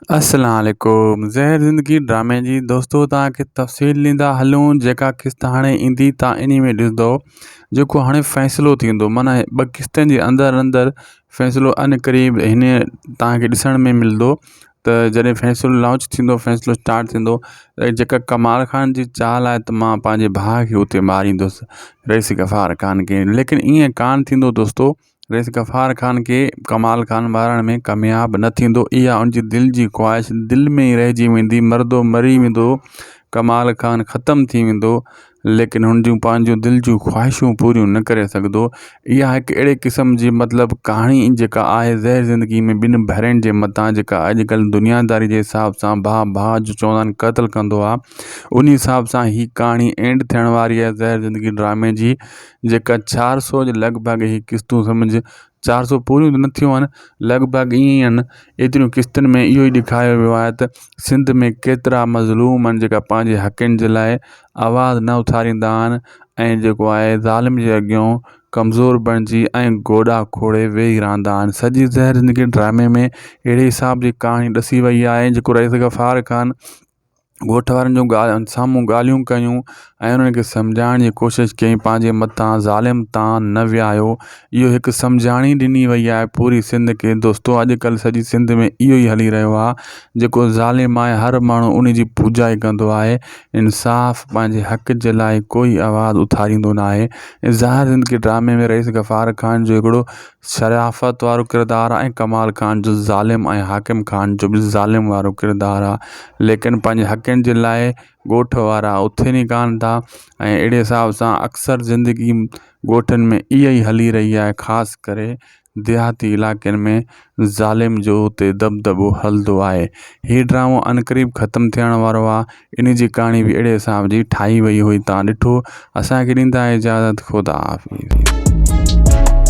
السلام عليڪم زهر زندگي ڊرامي جي دوستو توهان کي تفصيل ڏيندا هلون جيڪا قسط هاڻي ايندي تان انهي ۾ ڏسندو جيڪو هاڻي فيصلو ٿيندو معنيٰ ٻه قسطن جي اندر اندر فيصلو ان قريب هن توهان کي ڏسڻ ۾ ملندو ته جڏهن فيصلو لانچ ٿيندو فيصلو اسٽارٽ ٿيندو ته جيڪا ڪمال خان جي چال آهي ته مان پنهنجي ڀاء کي اتي ماريندس رئيس غفار خان کي ليڪن ائين ڪانه ٿيندو دوستو رئيس غفار خان کي ڪمال خان مارڻ ۾ ڪامياب نه ٿيندو. اها ان جي دل جي خواهش دل ۾ ئي رهجي ويندي. مردو مري ويندو، ڪمال خان ختم ٿي ويندو، ليڪن هن جون پنهنجون دل جون خواهشون پوريون نه ڪري سگهندو. اها هڪ اهڙي قسم جي مطلب ڪهاڻي جيڪا آهي زهر زندگي ۾ ٻن ڀيرن جي مٿان جيڪا اڄڪلهه دنياداري جي حساب سان ڀاء ڀاء جو چوندا آهن قتل ڪندو آهي ان حساب سان هي ڪهاڻي اينڊ ٿيڻ واري آهي زهر زندگي ڊرامي جي. جيڪا چار سو جي لڳ ڀڳ هي قسطون سمجھ چار سو پوريون ته نه ٿيون آهن لڳ ڀڳ ائين ئي آهن ايتريون قسطن ۾ اهو ئي ڏيکاريو ويو آهي ته سنڌ ۾ ڪيترا مظلوم آهن جيڪا پنهنجي حقن جي لاء آواز نه اٿاريندا آهن ۽ جيڪو آهي ظالم جي اڳيان ڪمزور بڻجي ۽ گوڏا کوڙي ويهي رهندا آهن سڄي زهر زندگي ڊرامي ۾ اهڙي حساب جي ڪهاڻي ڏسي وئي آهي جيڪو رئيس غفار خان ڳوٺ وارن جون ڳالهه سامهون ڳالهيون ڪيون ۽ انهن کي سمجهائڻ جي ڪوشش ڪيائين پنهنجي مٿان ظالم تان نه ويهايو اهو هڪ سمجهاڻي ڏني وئي آهي پوري سنڌ کي دوستو اڄڪلهه سڄي سنڌ ۾ اهو ئي هلي رهيو آهي جيڪو ظالم آهي هر ماڻهو ان جي پوڄا ئي ڪندو آهي انصاف پنهنجي حق جي لاء ڪوئي آواز اٿاريندو نه آهي ظاهر زندگي ڊرامي ۾ رئيس غفار خان جو هڪڙو شرافت وارو ڪردار آ ۽ ڪمال خان جو ظالم ۽ حاڪم خان جو به ظالم وارو ڪردار آ ليڪن پنهنجي حقن جي لاء ڳوٺ وارا اٿن ئي ڪانه ٿا ۽ اهڙي حساب سان اڪثر زندگي ڳوٺن ۾ اها ئي هلي رهي آهي خاص ڪري ديهاتي علائقن ۾ ظالم جو اتي دٻدٻو هلندو آهي هي ڊرامو عنقريب ختم ٿيڻ وارو آ ان جي ڪهاڻي به اهڙي حساب جي ٺاهي وئي هئي تان ڏٺو اسان کي ڏيندا اجازت خدا حافظ.